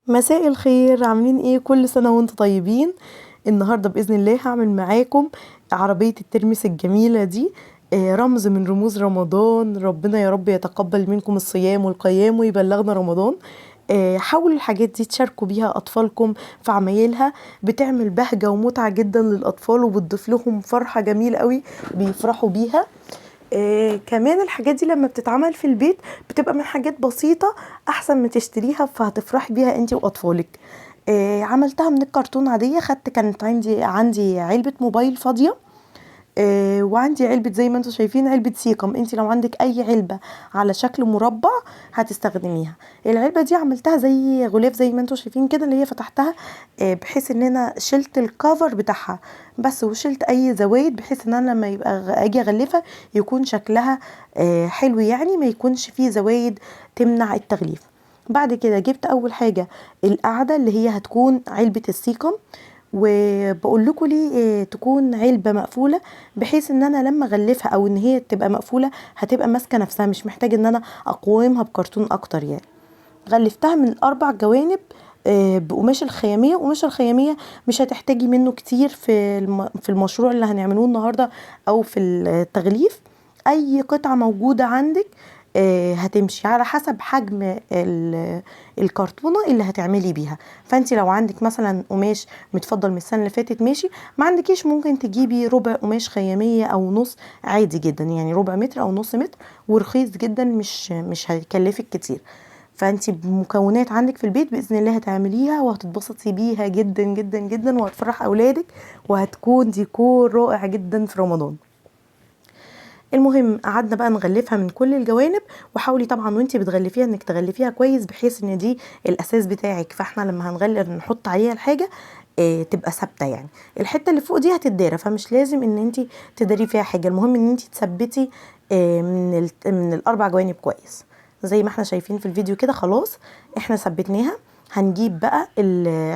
مساء الخير، عاملين ايه؟ كل سنة وانتم طيبين. النهاردة بإذن الله هعمل معاكم عربية الترمس الجميلة دي، رمز من رموز رمضان. ربنا يا رب يتقبل منكم الصيام والقيام ويبلغنا رمضان. حاولوا الحاجات دي تشاركوا بيها أطفالكم في عمايلها، بتعمل بهجة ومتعة جدا للأطفال وبتضيف لهم فرحة جميلة قوي بيفرحوا بيها. كمان الحاجات دي لما بتتعمل في البيت بتبقى من حاجات بسيطة أحسن ما تشتريها، فهتفرحي بيها انتي وأطفالك. عملتها من الكرتون عادية، خدت كانت عندي علبة موبايل فاضية، وعندي علبة زي ما انتم شايفين علبة سيكم. انتي لو عندك اي علبة على شكل مربع هتستخدميها. العلبة دي عملتها زي غلاف زي ما انتم شايفين كده، اللي هي فتحتها، بحيث ان انا شلت الكفر بتاعها بس، وشلت اي زوايد بحيث ان انا لما يبقى اجي اغلفها يكون شكلها، حلو، يعني ما يكونش فيه زوايد تمنع التغليف. بعد كده جبت اول حاجة القاعدة اللي هي هتكون علبة السيكم، وبقول لكم ليه، تكون علبة مقفولة، بحيث ان انا لما اغلفها او ان هي تبقى مقفولة هتبقى ماسكة نفسها، مش محتاج ان انا اقومها بكرتون اكتر. غلفتها من الاربع جوانب، بقماش الخيامية. قماش الخيامية مش هتحتاجي منه كتير في المشروع اللي هنعملوه النهاردة او في التغليف. اي قطعة موجودة عندك، هتمشي على حسب حجم الكرتونة اللي هتعملي بيها. فانت لو عندك مثلا قماش متفضل من السنة اللي فاتت ماشي، ما عندكيش ممكن تجيبي ربع قماش خيامية او نص عادي جدا، يعني ربع متر او نص متر، ورخيص جدا، مش هيكلفك كتير. فانت بمكونات عندك في البيت باذن الله هتعمليها وهتتبسطي بيها جدا جدا جدا، وهتفرح اولادك، وهتكون ديكور رائع جدا في رمضان. المهم قعدنا بقى نغلفها من كل الجوانب، وحاولي طبعا وانتي بتغلفيها انك تغلفيها كويس بحيث ان دي الاساس بتاعك، فاحنا لما هنغلف نحط عليها الحاجه، تبقى ثابته. الحته اللي فوق دي هتتدارى، فمش لازم ان انتي تداري فيها حاجه، المهم ان انتي تثبتي، من الاربع جوانب كويس زي ما احنا شايفين في الفيديو كده. خلاص احنا ثبتناها. هنجيب بقى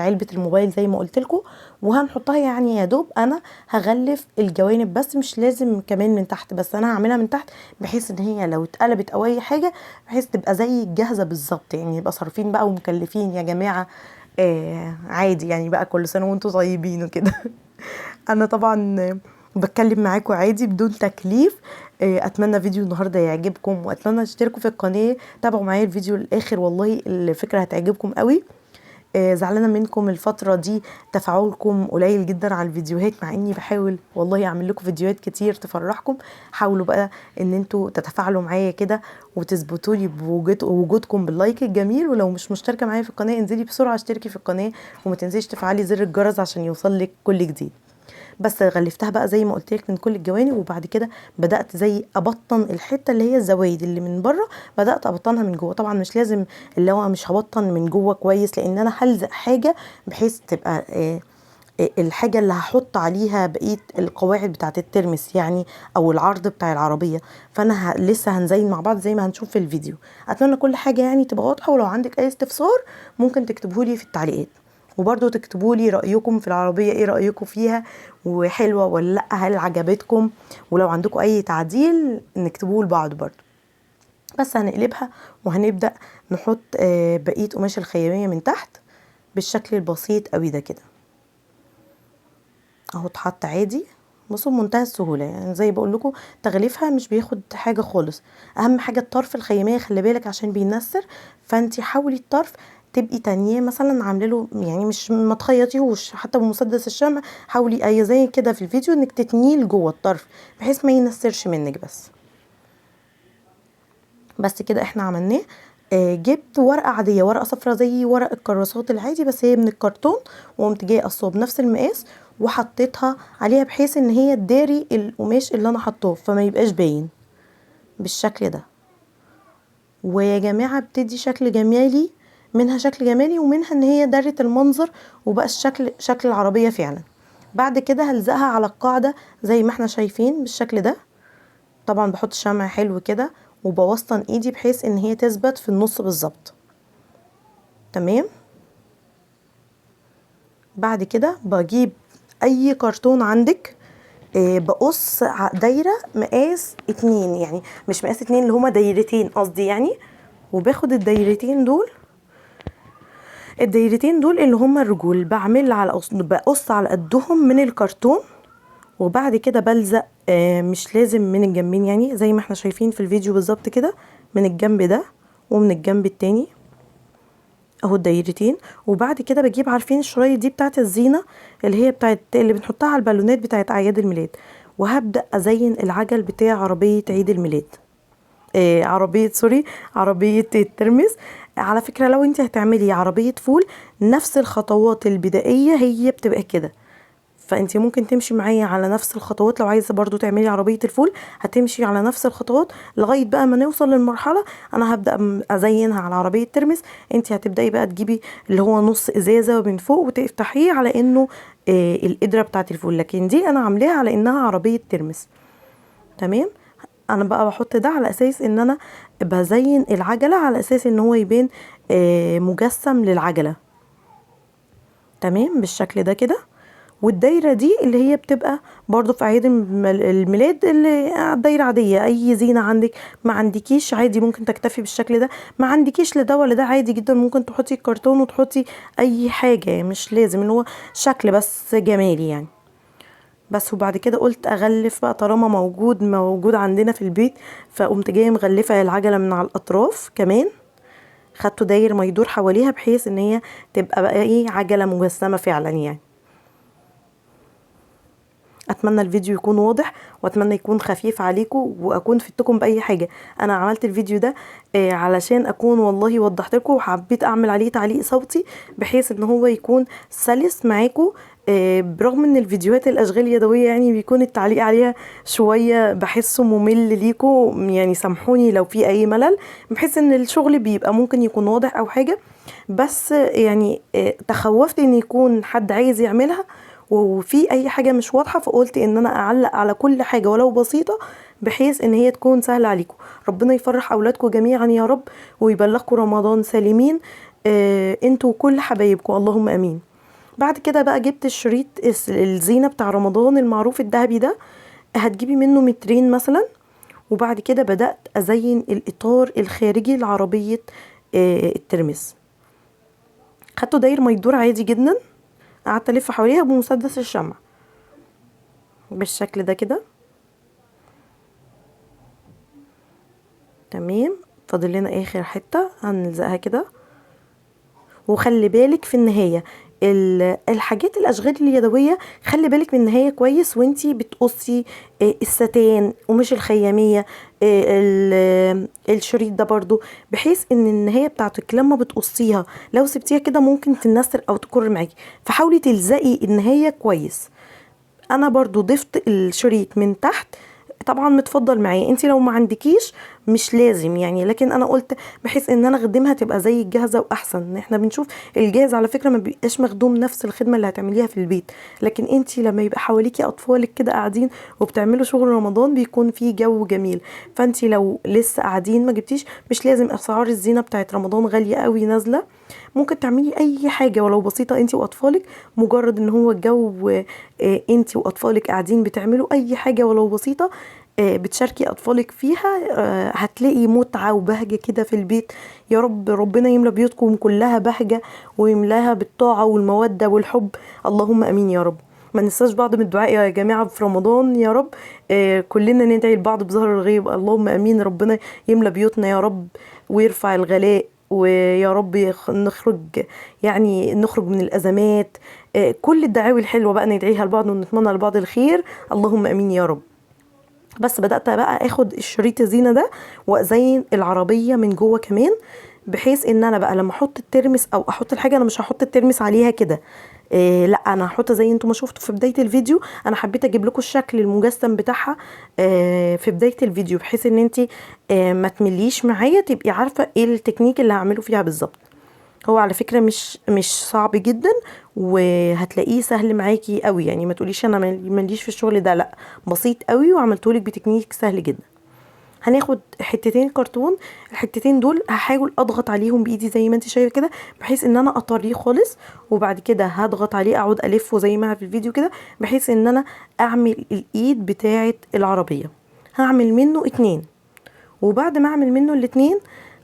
علبة الموبايل زي ما قلت لكم وهنحطها، يا دوب انا هغلف الجوانب بس، مش لازم كمان من تحت، بس انا هعملها من تحت بحيث ان هي لو اتقلبت او اي حاجة بحيث تبقى زي الجاهزة بالظبط، يبقى صارفين بقى ومكلفين يا جماعة، عادي بقى، كل سنة وانتم طيبين وكده. انا طبعا بتكلم معاكم عادي بدون تكليف. اتمنى فيديو النهارده يعجبكم، واتمنى تشتركوا في القناه، تابعوا معايا الفيديو للاخر، والله الفكره هتعجبكم قوي. زعلانه منكم الفتره دي، تفاعلكم قليل جدا على الفيديوهات، مع اني بحاول والله اعمل لكم فيديوهات كتير تفرحكم. حاولوا بقى ان انتوا تتفاعلوا معايا كده وتثبتوا لي بوجودكم باللايك الجميل. ولو مش مشتركه معايا في القناه انزلي بسرعه اشتركي في القناه، وما تنسيش تفعلي زر الجرس عشان يوصل لك كل جديد. بس غلفتها بقى زي ما قلت لك من كل الجوانب، وبعد كده بدات زي ابطن الحته اللي هي الزوايد اللي من بره، بدات ابطنها من جوه. طبعا مش لازم اللي هو مش هبطن من جوه كويس، لان انا هلزق حاجه بحيث تبقى، الحاجه اللي هحط عليها بقيه القواعد بتاعه الترمس او العرض بتاع العربيه. فانا لسه هنزين مع بعض زي ما هنشوف في الفيديو. اتمنى كل حاجه تبقى واضحه، ولو عندك اي استفسار ممكن تكتبهولي في التعليقات، وبرضو تكتبولي رأيكم في العربية، ايه رأيكم فيها، وحلوة ولا لأ، هل عجبتكم، ولو عندكم اي تعديل نكتبوه لبعض برضو. بس هنقلبها وهنبدأ نحط، بقية قماش الخيامية من تحت بالشكل البسيط قوي ده كده اهو، اتحط عادي. بصوا بمنتهى السهولة، زي بقول لكم تغليفها مش بياخد حاجة خالص. اهم حاجة الطرف الخيامية، خلي بالك عشان بينسر، فانتي حاولي الطرف تبقي تانية مثلا عامله له، مش ما تخيطيهوش حتى بمسدس الشمع، حاولي اي زي كده في الفيديو انك تتنيه لجوه الطرف بحيث ما ينسرش منك. بس كده احنا عملناه. جبت ورقه عاديه، ورقه صفرا زي ورق الكراسات العادي، بس هي من الكرتون، وقمت جايه قصاه بنفس المقاس وحطيتها عليها بحيث ان هي تداري القماش اللي انا حطاه فما يبقاش باين بالشكل ده. ويا جماعه بتدي شكل جمالي، منها شكل جمالي ومنها ان هي دارت المنظر وبقى الشكل شكل العربية فعلا. بعد كده هلزقها على القاعدة زي ما احنا شايفين بالشكل ده. طبعا بحط شمع حلو كده وبوسطن ايدي بحيث ان هي تثبت في النص بالظبط. تمام. بعد كده بجيب اي كرتون عندك، بقص دايرة مقاس 2، يعني مش مقاس 2 اللي هما دايرتين قصدي يعني، وباخد الدايرتين دول الدايرتين دول اللي هما الرجول بعمل على بقص على قدهم من الكرتون، وبعد كده بلزق، مش لازم من الجنبين، يعني زي ما احنا شايفين في الفيديو بالظبط كده، من الجنب ده ومن الجنب التاني اهو الدايرتين. وبعد كده بجيب، عارفين الشرايط دي بتاعت الزينة اللي هي بتاعت اللي بنحطها على البالونات بتاعت اعياد الميلاد، وهبدأ ازين العجل بتاع عربية عيد الميلاد، عربية sorry عربية الترمس. على فكرة لو انت هتعملي عربية فول نفس الخطوات البدائية هي بتبقى كده، فانت ممكن تمشي معايا على نفس الخطوات. لو عايزه برضو تعملي عربية الفول هتمشي على نفس الخطوات لغاية بقى ما نوصل للمرحلة انا هبدا ازينها على عربية ترمس. انت هتبداي بقى تجيبي اللي هو نص ازازة من فوق وتفتحيه على انه القدرة بتاعه الفول، لكن دي انا عاملاها على انها عربية ترمس. تمام، انا بقى بحط ده على اساس ان انا بزين العجلة على اساس ان هو يبان مجسم للعجله. تمام، بالشكل ده كده. والدايره دي اللي هي بتبقى برضو في اعياد الميلاد، اللي دايرة عادية، اي زينة عندك، ما عندكيش عادي ممكن تكتفي بالشكل ده، ما عندكيش لده ولا ده عادي جدا، ممكن تحطي الكرتون وتحطي اي حاجة، يعني مش لازم ان هو شكل بس جمالي يعني بس. وبعد كده قلت اغلف بقى طالما موجود عندنا في البيت، فقمت جاية مغلفه العجلة من على الاطراف كمان، خدته داير ما يدور حواليها بحيث ان هي تبقى بقى ايه عجله مجسمه فعلا يعني. اتمنى الفيديو يكون واضح، واتمنى يكون خفيف عليكم، واكون فدتكم باي حاجة. انا عملت الفيديو ده علشان اكون والله وضحت لكم، وحبيت اعمل عليه تعليق صوتي بحيث ان هو يكون سلس معاكم، برغم ان الفيديوهات الاشغال اليدوية يعني بيكون التعليق عليها شوية بحسه ممل ليكم، يعني سامحوني لو في اي ملل، بحس ان الشغل بيبقى ممكن يكون واضح او حاجة، بس يعني تخوفت ان يكون حد عايز يعملها وفي اي حاجة مش واضحة، فقلت ان انا اعلق على كل حاجة ولو بسيطة بحيث ان هي تكون سهلة عليكم. ربنا يفرح اولادكم جميعا يا رب، ويبلغكم رمضان سالمين، انتوا وكل حبايبكم، اللهم امين. بعد كده بقى جبت الشريط الزينة بتاع رمضان المعروف الذهبي ده، هتجيبي منه مترين مثلا. وبعد كده بدات ازين الاطار الخارجي لعربيه الترمس، خدته داير ما يدور عادي جدا، قعدت الف حواليها بمسدس الشمع بالشكل ده كده. تمام، فاضل لنا اخر حتة هنلزقها كده. وخلي بالك في النهاية الحاجات الاشغال اليدوية خلي بالك من النهاية كويس وانتي بتقصي الستان قماش الخياميه، الشريط ده برضو، بحيث ان النهاية بتاعتك لما بتقصيها لو سبتيها كده ممكن تنسر او تكر معاكي، فحاولي تلزقي النهاية كويس. انا برضو ضفت الشريط من تحت، طبعا متفضل معايا، انت لو ما عندكيش مش لازم يعني، لكن انا قلت بحيث ان انا اخدمها تبقى زي الجاهزة واحسن. احنا بنشوف الجاهز على فكرة ما بيبقاش مخدوم نفس الخدمة اللي هتعمليها في البيت، لكن انت لما يبقى حواليكي اطفالك كده قاعدين وبتعملوا شغل رمضان بيكون فيه جو جميل. فانت لو لسه قاعدين ما جبتيش، مش لازم اسعار الزينة بتاعت رمضان غالية قوي نازله، ممكن تعملي اي حاجة ولو بسيطة انت واطفالك، مجرد ان هو الجو انت واطفالك قاعدين بتعملوا اي حاجة ولو بسيطة، بتشاركي اطفالك فيها، هتلاقي متعه وبهجة كده في البيت. يا رب ربنا يملى بيوتكم كلها بهجة ويملاها بالطاعة والمودة والحب، اللهم امين يا رب. ما ننساش بعض من الدعاء يا جماعة في رمضان يا رب، كلنا ندعي لبعض بظهر الغيب، اللهم امين. ربنا يملى بيوتنا يا رب ويرفع الغلاء، ويا رب نخرج يعني نخرج من الازمات، كل الدعاوي الحلوة بقى ندعيها لبعض ونتمنى لبعض الخير، اللهم امين يا رب. بس بدأت بقى اخد الشريط الزينة ده وازين العربية من جوه كمان، بحيث ان انا بقى لما احط الترمس او احط الحاجة، انا مش هحط الترمس عليها كده، لا انا هحط زي انتم ما شفتوا في بداية الفيديو، انا حبيت اجيب لكم الشكل المجسم بتاعها في بداية الفيديو، بحيث ان انت ما تمليش معايا، تبقي عارفة ايه التكنيك اللي هعمله فيها بالظبط. هو على فكرة مش صعب جدا، وهتلاقيه سهل معاكي قوي، يعني ما تقوليش انا ماليش في الشغل ده، لا بسيط قوي وعملتهولك بتكنيك سهل جدا. هناخد حتتين كرتون، الحتتين دول هحاول اضغط عليهم بايدي زي ما انت شايفه كده، بحيث ان انا اطريه خالص، وبعد كده هضغط عليه اقعد الفه زي ما في الفيديو كده، بحيث ان انا اعمل الايد بتاعه العربية. هعمل منه 2، وبعد ما اعمل منه الاتنين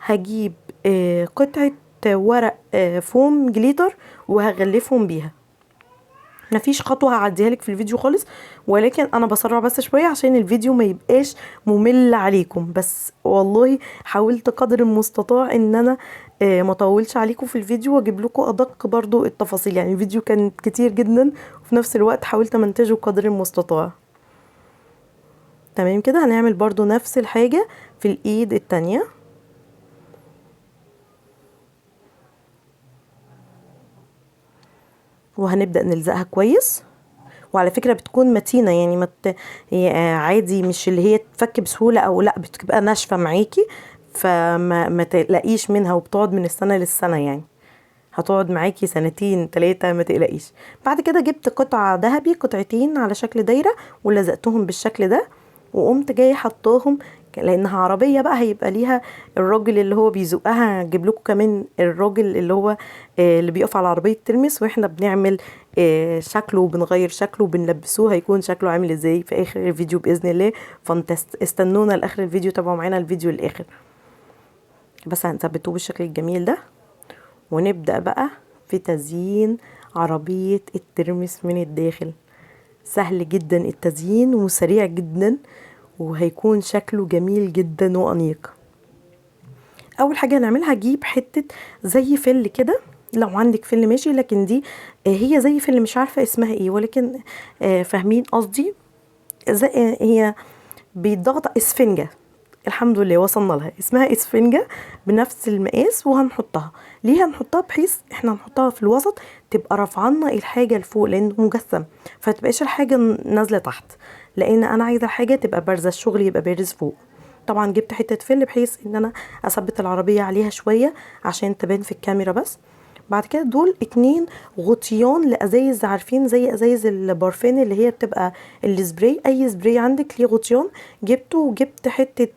هجيب قطعه ورق foam glitter وهغلفهم بيها. مفيش خطوة هعديها لك في الفيديو خالص، ولكن انا بسرع بس شوية عشان الفيديو ما يبقاش ممل عليكم، بس والله حاولت قدر المستطاع ان انا ما اطولش عليكم في الفيديو واجيب لكم ادق برضو التفاصيل. يعني الفيديو كان كتير جدا وفي نفس الوقت حاولت امنتجه قدر المستطاع. تمام كده. هنعمل برضو نفس الحاجة في الايد التانية. وهنبدأ نلزقها كويس. وعلى فكرة بتكون متينة، يعني هي عادي، مش اللي هي تفك بسهولة او لا، بتبقى ناشفة معاكي، فما ما تقلقيش منها، وبتقعد من السنة للسنة، يعني هتقعد معاكي سنتين تلاتة ما تقلقيش. بعد كده جبت قطعة ذهبي، قطعتين على شكل دايرة، ولزقتهم بالشكل ده، وقمت جاية حطاهم لانها عربية بقى هيبقى ليها الراجل اللي هو بيزقها. هجيب لكم كمان الراجل اللي هو اللي بيقف على عربية ترمس واحنا بنعمل شكله وبنغير شكله وبنلبسوه، هيكون شكله عامل ازاي في اخر الفيديو باذن الله. فانت استنونا لاخر الفيديو، تابعوا معانا الفيديو للاخر. بس هنثبتوه بالشكل الجميل ده، ونبدا بقى في تزيين عربية الترمس من الداخل. سهل جدا التزيين وسريع جدا، وهيكون شكله جميل جدا وأنيق. اول حاجة هنعملها، هجيب حتة زي فل كده، لو عندك فل ماشي، لكن دي هي زي فل مش عارفه اسمها ايه، ولكن فاهمين قصدي، هي بيتضغط اسفنجه، الحمد لله وصلنا لها، اسمها اسفنجه بنفس المقاس. وهنحطها ليه؟ هنحطها بحيث احنا هنحطها في الوسط تبقى رافعانا الحاجة لفوق، لانه مجسم فتبقاش الحاجة نازله تحت، لان انا عايزه الحاجة تبقى بارزة، الشغل يبقى بارز فوق. طبعا جبت حتة فل بحيث ان انا اثبت العربية عليها شوية عشان تبان في الكاميرا بس. بعد كده دول 2 غطيان لازايز، عارفين زي ازايز البارفان اللي هي بتبقى السبراي، اي سبراي عندك ليه غطيان، جبته وجبت حتة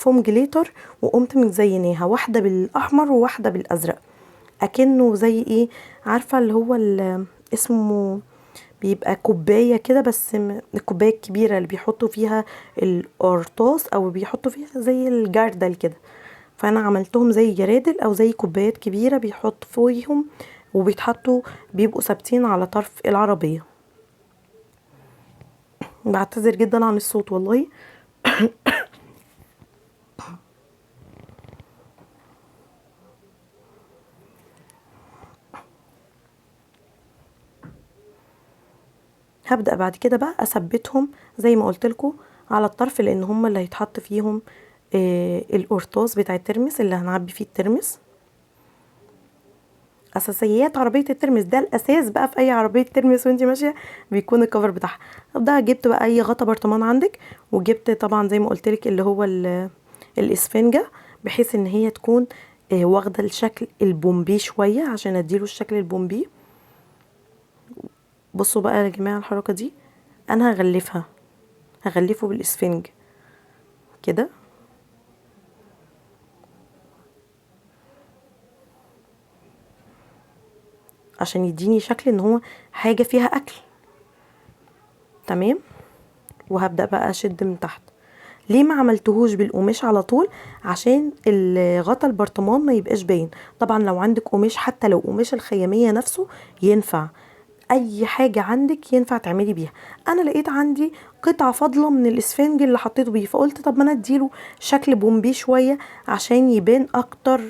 foam glitter وقمت مزيناها، واحدة بالاحمر وواحدة بالازرق، اكنه زي ايه، عارفه اللي هو اسمه بيبقى كوباية كده، بس الكوباية الكبيرة اللي بيحطوا فيها القرطاس او بيحطوا فيها زي الجردل كده. فانا عملتهم زي جرادل او زي كوبايات كبيرة بيحط فيهم وبيتحطوا، بيبقوا ثابتين على طرف العربية. بعتذر جدا عن الصوت والله. هبدأ بعد كده بقى اثبتهم زي ما قلت لكم على الطرف، لان هم اللي هيتحط فيهم القرطاس بتاع الترمس اللي هنعبي فيه الترمس. اساسيات عربية الترمس ده الاساس بقى في اي عربية ترمس وانتي ماشية، بيكون ال cover بتاعها. ده جبت بقى اي غطا برطمان عندك، وجبت طبعا زي ما قلت لك اللي هو الاسفنجه، بحيث ان هي تكون واخده الشكل البومبي شوية عشان اديله الشكل البومبي. بصوا بقى يا جماعة الحركة دي انا هغلفها، هغلفه بالاسفنج كده. عشان يديني شكل ان هو حاجة فيها اكل. تمام. وهبدأ بقى اشد من تحت. ليه ما عملتهوش بالقماش على طول؟ عشان غطا البرطمان ما يبقاش باين. طبعا لو عندك قماش، حتى لو قماش الخيامية نفسه ينفع، اي حاجة عندك ينفع تعملي بيها. انا لقيت عندي قطعة فاضلة من الاسفنج اللي حطيته بيه، فقلت طب ما انا اديله شكل بومبي شوية عشان يبان اكتر،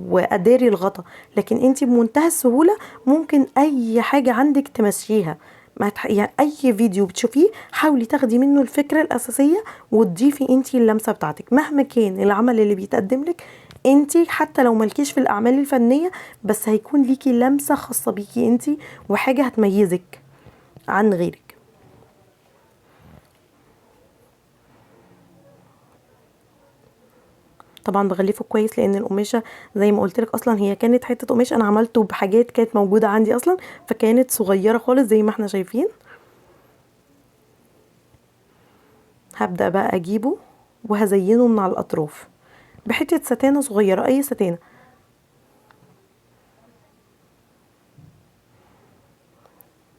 واداري الغطا. لكن انتي بمنتهى السهولة ممكن اي حاجة عندك تمشيها. ما تح-، يعني اي فيديو بتشوفيه حاولي تاخدي منه الفكرة الاساسية وتضيفي انتي اللمسة بتاعتك مهما كان العمل اللي بيتقدم لك. انتي حتى لو مالكيش في الاعمال الفنية، بس هيكون ليكي لمسة خاصة بيكي انتي وحاجة هتميزك عن غيرك. طبعا بغلفه كويس لان القماشه زي ما قلت لك اصلا هي كانت حتة قماش انا عملته بحاجات كانت موجودة عندي اصلا، فكانت صغيرة خالص زي ما احنا شايفين. هبدا بقى اجيبه وهزينه من على الاطراف بحته ستانه صغيرة، اي ستانه.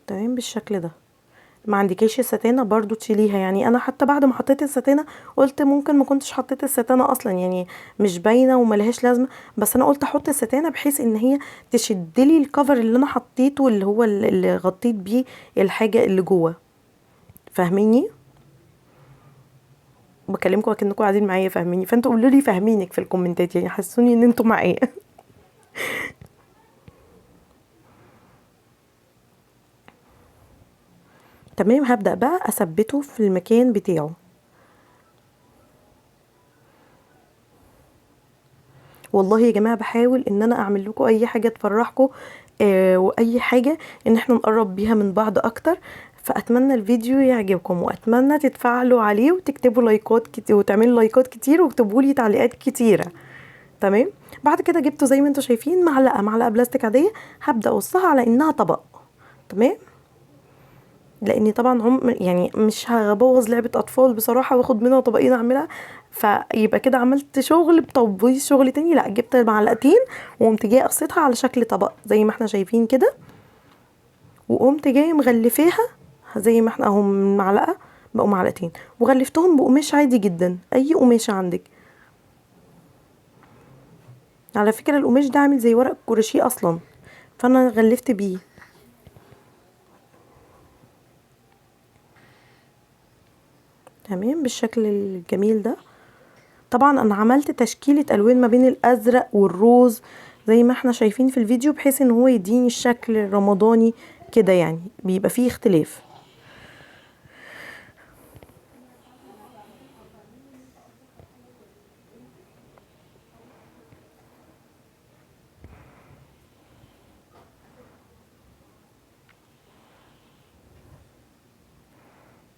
تمام بالشكل ده. ما عندكيش الستانه برضو تشيليها. يعني انا حتى بعد ما حطيت الستانه قلت ممكن ما كنتش حطيت الستانه اصلا، يعني مش باينة وملهاش لازمه، بس انا قلت احط الستانه بحيث ان هي تشدلي الكفر اللي انا حطيته، اللي هو اللي غطيت بيه الحاجة اللي جوه. فاهميني؟ بكلمكم اكنكم قاعدين معايا، فاهميني؟ فانتوا قولوا لي فاهمينك في الكومنتات، يعني حسوني ان انتوا معايا. تمام. هبدأ بقى اثبته في المكان بتاعه. والله يا جماعة بحاول ان انا اعمل لكم اي حاجة تفرحكم، واي حاجة ان احنا نقرب بيها من بعض اكتر. فاتمنى الفيديو يعجبكم، واتمنى تتفاعلوا عليه وتكتبوا لايكات كتير وتعملوا لايكات كتير وتكتبوا لي تعليقات كتيرة. تمام. بعد كده جبته زي ما انتم شايفين معلقه بلاستيك عادية، هبدا اقصها على انها طبق. تمام. لاني طبعا هم يعني مش هبوظ لعبه اطفال بصراحة واخد منها طبقين اعملها، فيبقى كده عملت شغل بتبويظ شغل تاني. لا، جبت معلقتين وقمت جاية قصيتها على شكل طبق زي ما احنا شايفين كده، وقمت جاية مغلفاها زي ما احنا اهو، معلقه بقوا معلقتين، وغلفتهم بقماش عادي جدا، اي قماشة عندك. على فكرة القماش ده عامل زي ورق كروشيه اصلا، فانا غلفت بيه. تمام، بالشكل الجميل ده. طبعا انا عملت تشكيله الوان ما بين الازرق والروز زي ما احنا شايفين في الفيديو، بحيث ان هو يديني الشكل الرمضاني كده، يعني بيبقى فيه اختلاف.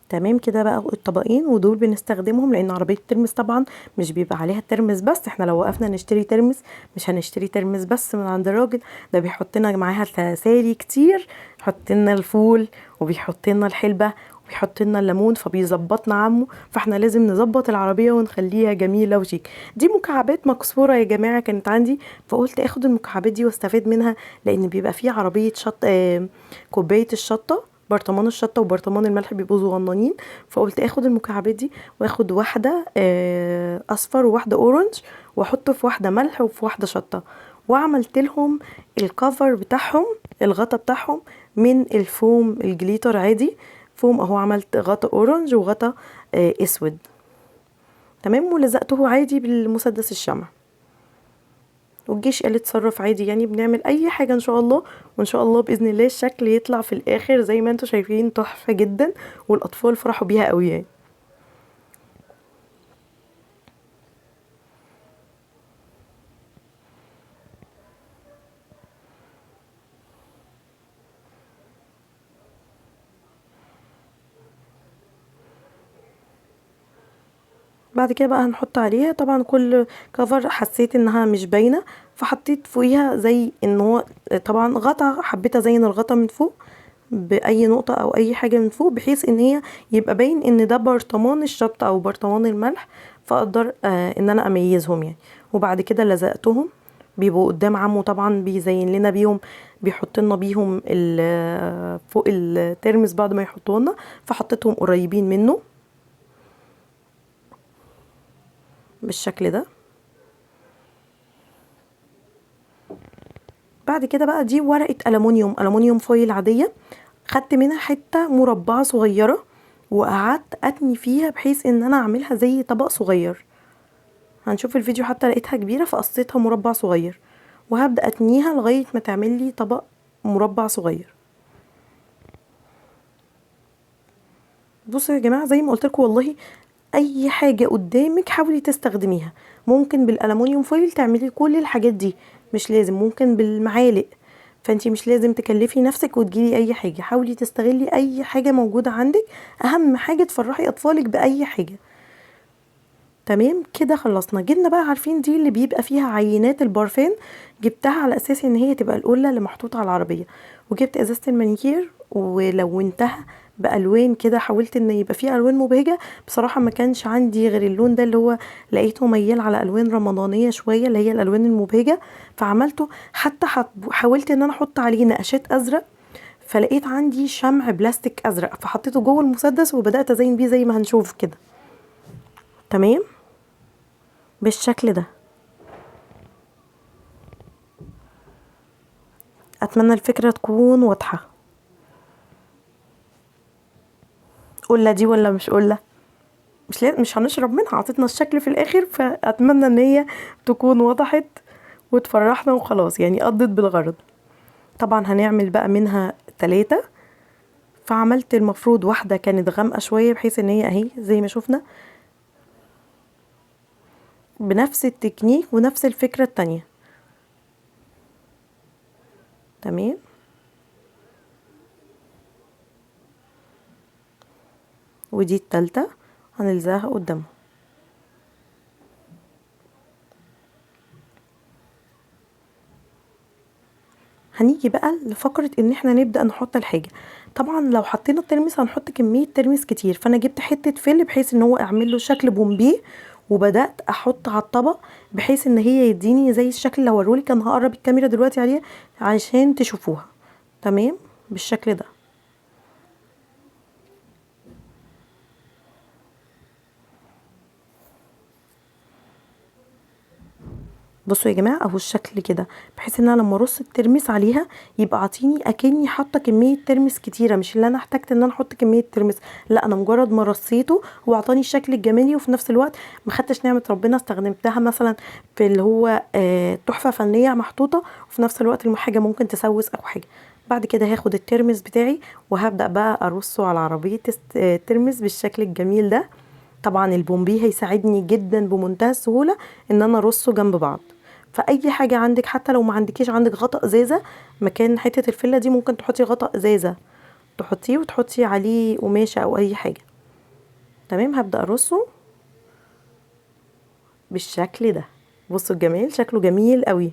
تمام كده بقى الطبقين، ودول بنستخدمهم لان عربية الترمس طبعا مش بيبقى عليها الترمس بس، احنا لو وقفنا نشتري ترمس مش هنشتري ترمس بس من عند الراجل ده، بيحط لنا معاها تسالي كتير، بيحط لنا الفول وبيحط لنا الحلبة وبيحط لنا الليمون، فبيظبطنا عمه، فاحنا لازم نظبط العربية ونخليها جميلة وشيك. دي مكعبات مكسورة يا جماعة كانت عندي، فقلت اخد المكعبات دي واستفاد منها، لان بيبقى فيه عربية شط، كوباية الشطه، برطمان الشطه وبرطمان الملح بيبقوا صغننين، فقلت اخد المكعبات دي واخد واحدة اصفر وواحدة orange، واحط في واحدة ملح وفي واحدة شطه، وعملت لهم ال cover بتاعهم، الغطا بتاعهم من ال foam ال glitter عادي فوم اهو، عملت غطا orange وغطا اسود. تمام، ولزقته عادي بالمسدس الشمع، والجيش قال اتصرف عادي، يعني بنعمل اي حاجة ان شاء الله، وان شاء الله باذن الله الشكل يطلع في الاخر زي ما انتم شايفين تحفة جدا، والاطفال فرحوا بيها قوي يعني. بعد كده بقى هنحط عليها طبعا كل كفر حسيت انها مش باينة، فحطيت فوقيها زي ان هو طبعا غطا، حبيت ازين الغطا من فوق باي نقطة او اي حاجة من فوق، بحيث ان هي يبقى باين ان ده برطمان الشطه او برطمان الملح، فاقدر ان انا اميزهم يعني. وبعد كده لزقتهم، بيبقوا قدام عمو طبعا بيزين لنا بيهم، بيحط لنا بيهم فوق الترمس بعد ما يحطوه لنا، فحطيتهم قريبين منه بالشكل ده. بعد كده بقى دي ورقة ألمونيوم فويل عادية، خدت منها حتة مربعة صغيرة وقعدت اتني فيها بحيث ان انا اعملها زي طبق صغير. هنشوف الفيديو، حتى لقيتها كبيرة فقصيتها مربع صغير، وهبدأ اتنيها لغاية ما تعمل لي طبق مربع صغير. بصوا يا جماعة زي ما قلت لكم والله اي حاجة قدامك حاولي تستخدميها، ممكن بالألمونيوم فويل تعملي كل الحاجات دي، مش لازم، ممكن بالمعالق، فانتي مش لازم تكلفي نفسك وتجيبي اي حاجة، حاولي تستغلي اي حاجة موجودة عندك، اهم حاجة تفرحي اطفالك باي حاجة. تمام كده خلصنا. جبنا بقى، عارفين دي اللي بيبقى فيها عينات البارفان، جبتها على اساس ان هي تبقى القلة اللي محطوطة على العربية، وجبت ازازة المانيكير ولونتها بالوان كده، حاولت ان يبقى فيها الوان مبهجه. بصراحة ما كانش عندي غير اللون ده اللي هو لقيته ميال على الوان رمضانيه شوية، اللي هي الالوان المبهجه، فعملته. حتى حاولت ان انا احط عليه نقشات ازرق، فلقيت عندي شمع بلاستيك ازرق، فحطيته جوه المسدس وبدات ازين بيه زي ما هنشوف كده. تمام بالشكل ده. اتمنى الفكرة تكون واضحة. قلة دي ولا مش قلة؟ مش هنشرب منها، عطتنا الشكل في الاخر، فاتمنى ان هي تكون وضحت وتفرحنا وخلاص، يعني قضت بالغرض. طبعا هنعمل بقى منها 3، فعملت المفروض واحدة كانت غامقه شوية بحيث ان هي اهي زي ما شفنا بنفس التكنيك ونفس الفكرة التانية. تمام. ودي التالتة هنلزقها قدامه. هنيجي بقى لفقرة ان احنا نبدأ نحط الحاجة. طبعا لو حطينا الترمس هنحط كمية ترمس كتير، فانا جبت حتة فل بحيث ان هو اعمل له شكل بومبيه، وبدأت احط على الطبق بحيث ان هي يديني زي الشكل اللي هوريهولك. انا هقرب الكاميرا دلوقتي عليها عشان تشوفوها. تمام بالشكل ده. بصوا يا جماعة اهو الشكل كده، بحيث ان انا لما ارص الترمس عليها يبقى عاطيني اكني حاطه كمية ترمس كتيرة، مش اللي انا احتاجت ان انا احط كمية ترمس، لا انا مجرد ما رصيته هو عطاني الشكل الجمالي، وفي نفس الوقت ما خدتش نعمه ربنا استخدمتها مثلا في اللي هو تحفة فنية محطوطة، وفي نفس الوقت الحاجة ممكن تسوس او حاجة. بعد كده هاخد الترمس بتاعي وهبدا بقى ارصه على عربية الترمس بالشكل الجميل ده. طبعا البومبي هيساعدني جدا بمنتهى السهولة ان انا ارصه جنب بعض. فاي حاجة عندك، حتى لو ما عندكيش، عندك غطاء ازازة مكان حتة الفلة دي ممكن تحطي غطاء ازازة تحطيه وتحطي عليه قماشة او اي حاجة. تمام. هبدا ارصه بالشكل ده. بصوا الجمال، شكله جميل قوي،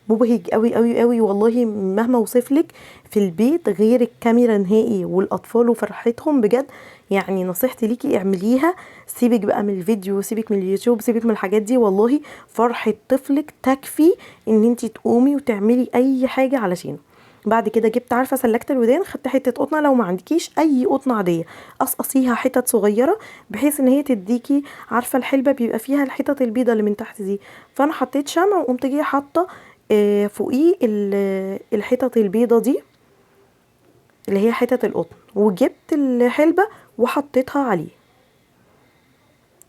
مبهج قوي قوي قوي والله. مهما اوصفلك في البيت غير الكاميرا نهائي، والاطفال وفرحتهم بجد. يعني نصيحتي ليكي اعمليها، سيبك بقى من الفيديو، سيبك من اليوتيوب، سيبك من الحاجات دي، والله فرحة طفلك تكفي ان انتي تقومي وتعملي اي حاجة علشانه. بعد كده جبت، عارفة سلكت الودان، خدت حتة قطنة، لو ما عندكيش اي قطنة عادية قصقصيها حتت صغيرة بحيث ان هي تديكي، عارفة الحلبة بيبقى فيها الحتت البيضة اللي من تحت دي، فانا حطيت شمع وقمت جاية حاطة فوقيه الحتت البيضة دي اللي هي حتت القطن، وجبت الحلبة وحطيتها عليه.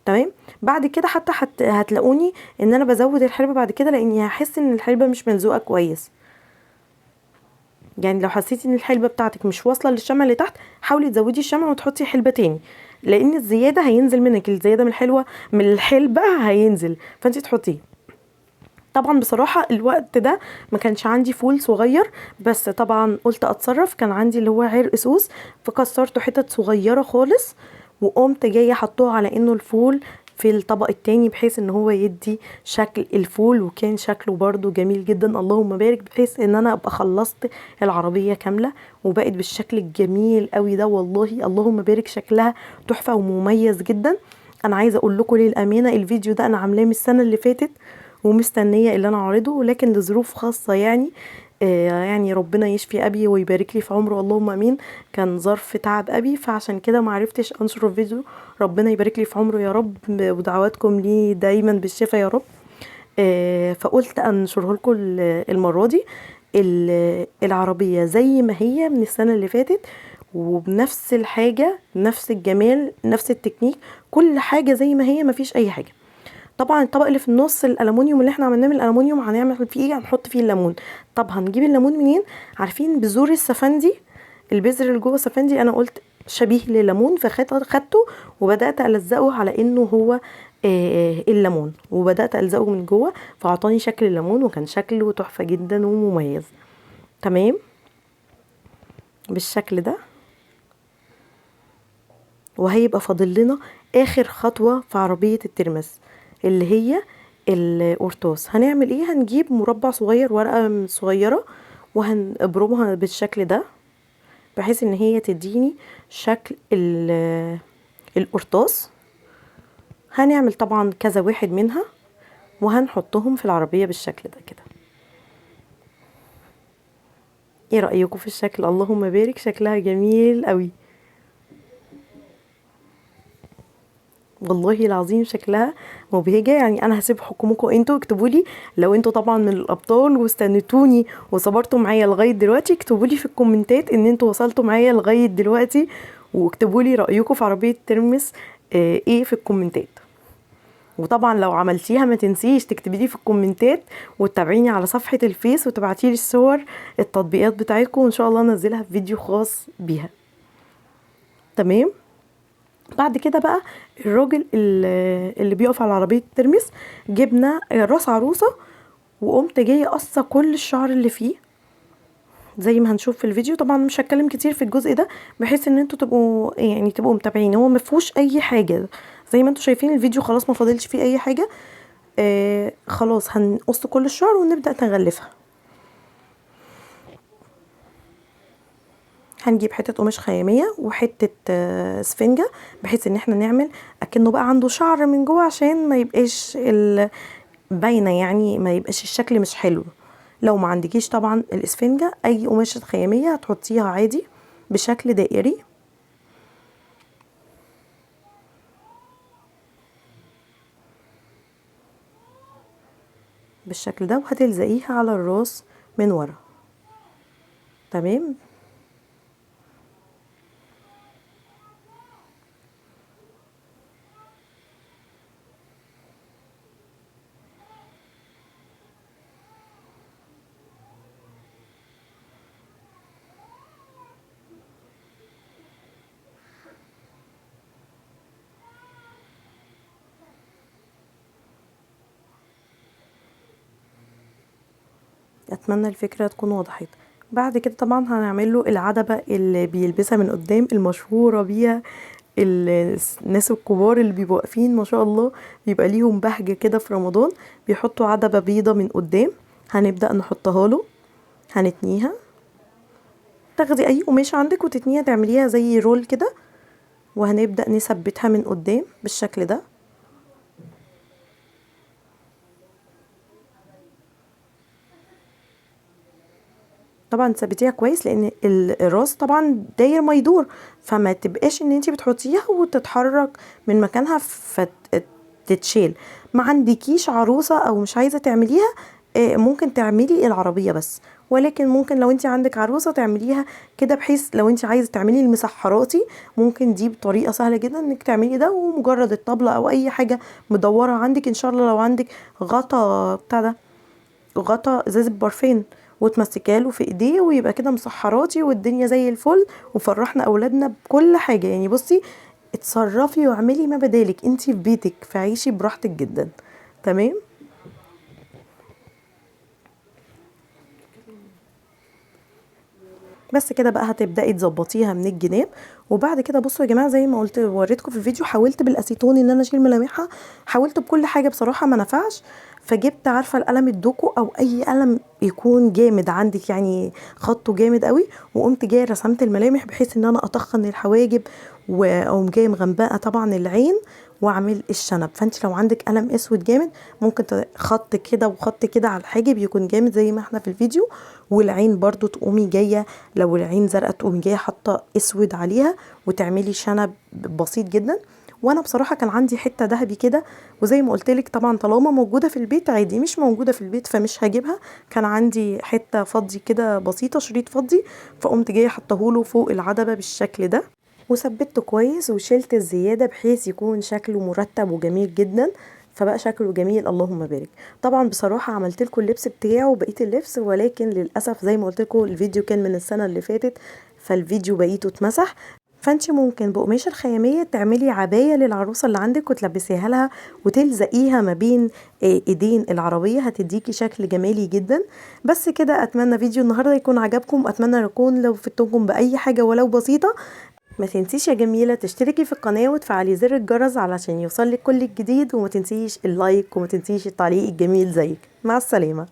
تمام. بعد كده حتى هتلاقوني ان انا بزود الحلبة بعد كده، لاني هحس ان الحلبة مش ملزوقة كويس. يعني لو حسيتي ان الحلبة بتاعتك مش واصلة للشمع اللي تحت، حاولي تزودي الشمع وتحطي حلبة تاني، لان الزيادة هينزل منك، الزيادة من الحلوة من الحلبة هينزل، فانتي تحطيه. طبعا بصراحة الوقت ده ما كانش عندي فول صغير، بس طبعا قلت اتصرف، كان عندي اللي هو عرق سوس، فكسرته حتت صغيرة خالص، وقمت جاية حطوه على انه الفول في الطبق التاني، بحيث ان هو يدي شكل الفول، وكان شكله برضو جميل جدا اللهم بارك، بحيث ان انا ابقى خلصت العربية كاملة وبقت بالشكل الجميل قوي ده. والله اللهم بارك، شكلها تحفة ومميز جدا. انا عايزة اقول لكم للأمانة الفيديو ده انا عاملاه من السنة اللي فاتت ومستنية اللي انا اعرضه، ولكن لظروف خاصة يعني ربنا يشفي ابي ويبارك لي في عمره اللهم امين، كان ظرف تعب ابي، فعشان كده ما عرفتش انشر الفيديو. ربنا يبارك لي في عمره يا رب، ودعواتكم لي دايما بالشفاء يا رب. فقلت انشره لكم المرة دي. العربية زي ما هي من السنة اللي فاتت، وبنفس الحاجة، نفس الجمال، نفس التكنيك، كل حاجة زي ما هي، مفيش اي حاجة. طبعا الطبق اللي في النص الالومنيوم اللي احنا عملناه من الالومنيوم هنعمل فيه ايه؟ هنحط فيه الليمون. طب هنجيب الليمون منين؟ عارفين بذور السفندي، البذر اللي جوه السفندي، انا قلت شبيه لليمون، فخدته وبدات الزقه على انه هو الليمون، وبدات الزقه من جوه، فاعطاني شكل الليمون، وكان شكله تحفة جدا ومميز. تمام بالشكل ده. وهيبقى فاضل لنا اخر خطوة في عربية الترمس اللي هي القرطاس. هنعمل ايه؟ هنجيب مربع صغير، ورقة صغيرة، وهنبرمها بالشكل ده بحيث ان هي تديني شكل القرطاس. هنعمل طبعا كذا واحد منها وهنحطهم في العربية بالشكل ده كده. ايه رأيكم في الشكل؟ اللهم بارك، شكلها جميل قوي والله العظيم، شكلها مبهجة. يعني انا هسيب حكمكم انتوا، اكتبوا لي لو انتوا طبعا من الابطال واستنيتوني وصبرتوا معايا لغاية دلوقتي، اكتبوا لي في الكومنتات ان انتوا وصلتوا معايا لغاية دلوقتي، واكتبوا لي رأيكم في عربية ترمس ايه في الكومنتات. وطبعا لو عملتيها ما تنسيش تكتبي لي في الكومنتات، وتتابعيني على صفحة الفيس، وتبعتي لي الصور التطبيقات بتاعتكم، وان شاء الله انزلها في فيديو خاص بيها. تمام. بعد كده بقى الراجل اللي بيقف على عربية الترمس، جبنا راس عروسة، وقمت جاية قصة كل الشعر اللي فيه زي ما هنشوف في الفيديو. طبعا مش هتكلم كتير في الجزء ده بحيث ان انتوا تبقوا متابعين. هو ما فيهوش اي حاجة زي ما انتوا شايفين، الفيديو خلاص ما فاضلش فيه اي حاجة. خلاص هنقص كل الشعر ونبدأ نغلفها. هنجيب حتة قماش خيامية وحتة اسفنجة، بحيث ان احنا نعمل اكنه بقى عنده شعر من جوه، عشان ما يبقاش باينة، يعني ما يبقاش الشكل مش حلو. لو ما عندكيش طبعا الاسفنجة، اي قماشة خيامية هتحطيها عادي بشكل دائري. بالشكل ده، وهتلزقيها على الراس من ورا. تمام. اتمنى الفكرة تكون وضحت. بعد كده طبعا هنعمل له العدبة اللي بيلبسها من قدام، المشهورة بيها الناس الكبار اللي بيبقوا واقفين ما شاء الله، بيبقى ليهم بهجة كده في رمضان، بيحطوا عدبة بيضة من قدام. هنبدأ نحطها له، هنتنيها، تاخدي اي قماشة عندك وتتنيها، تعمليها زي رول كده، وهنبدأ نثبتها من قدام بالشكل ده. طبعا تثبتيها كويس لان الراس طبعا داير ما يدور، فما تبقاش ان انتي بتحطيها وتتحرك من مكانها فتتشيل. ما عندكيش عروسه او مش عايزه تعمليها، ممكن تعملي العربية بس، ولكن ممكن لو انتي عندك عروسه تعمليها كده، بحيث لو انتي عايزه تعملي المسحراتي ممكن دي بطريقة سهلة جدا انك تعملي ده، ومجرد الطبلة او اي حاجة مدورة عندك ان شاء الله. لو عندك غطا بتاع ده، غطا ازازة برفان، وتمسكها له في ايديه، ويبقى كده مسحراتي والدنيا زي الفل، وفرحنا اولادنا بكل حاجة. يعني بصي اتصرفي واعملي ما بدالك، انتي في بيتك فعيشي براحتك جدا. تمام. بس كده بقى هتبداي تظبطيها من الجناب. وبعد كده بصوا يا جماعة، زي ما قلت وريتكم في الفيديو، حاولت بالاسيتون ان انا اشيل ملامحها، حاولت بكل حاجة بصراحة ما نفعش. فجبت عارفه القلم الدوكو او اي قلم يكون جامد عندك، يعني خطه جامد قوي، وقمت جاية رسمت الملامح بحيث ان انا اطخن الحواجب، واقوم جاية مغمقه طبعا العين واعمل الشنب. فانت لو عندك قلم اسود جامد ممكن خط كده وخط كده على الحاجب يكون جامد زي ما احنا في الفيديو. والعين برضو تقومي جاية، لو العين زرقاء تقومي جاية حاطه اسود عليها وتعملي شنب بسيط جدا. وانا بصراحة كان عندي حتة ذهبي كده، وزي ما قلت لك طبعا طالما موجودة في البيت عادي، مش موجودة في البيت فمش هجيبها. كان عندي حتة فضي كده بسيطة، شريط فضي، فقمت جاية حطهوله فوق العدبه بالشكل ده، وثبته كويس وشلت الزيادة بحيث يكون شكله مرتب وجميل جدا. فبقى شكله جميل اللهم بارك. طبعا بصراحة عملت لكم اللبس بتاعه وبقية اللبس، ولكن للاسف زي ما قلت لكم الفيديو كان من السنة اللي فاتت، فالفيديو بقيته اتمسح. فانت ممكن بقماش الخياميه تعملي عباية للعروسه اللي عندك وتلبسيها لها وتلزقيها ما بين ايدين العربية، هتديكي شكل جمالي جدا. بس كده، اتمنى فيديو النهارده يكون عجبكم، اتمنى يكون لو فدتكم باي حاجة ولو بسيطة. ما تنسيش يا جميلة تشتركي في القناة وتفعلي زر الجرس علشان يوصلك كل الجديد، وما تنسيش ال like وما تنسيش التعليق الجميل زيك. مع السلامة.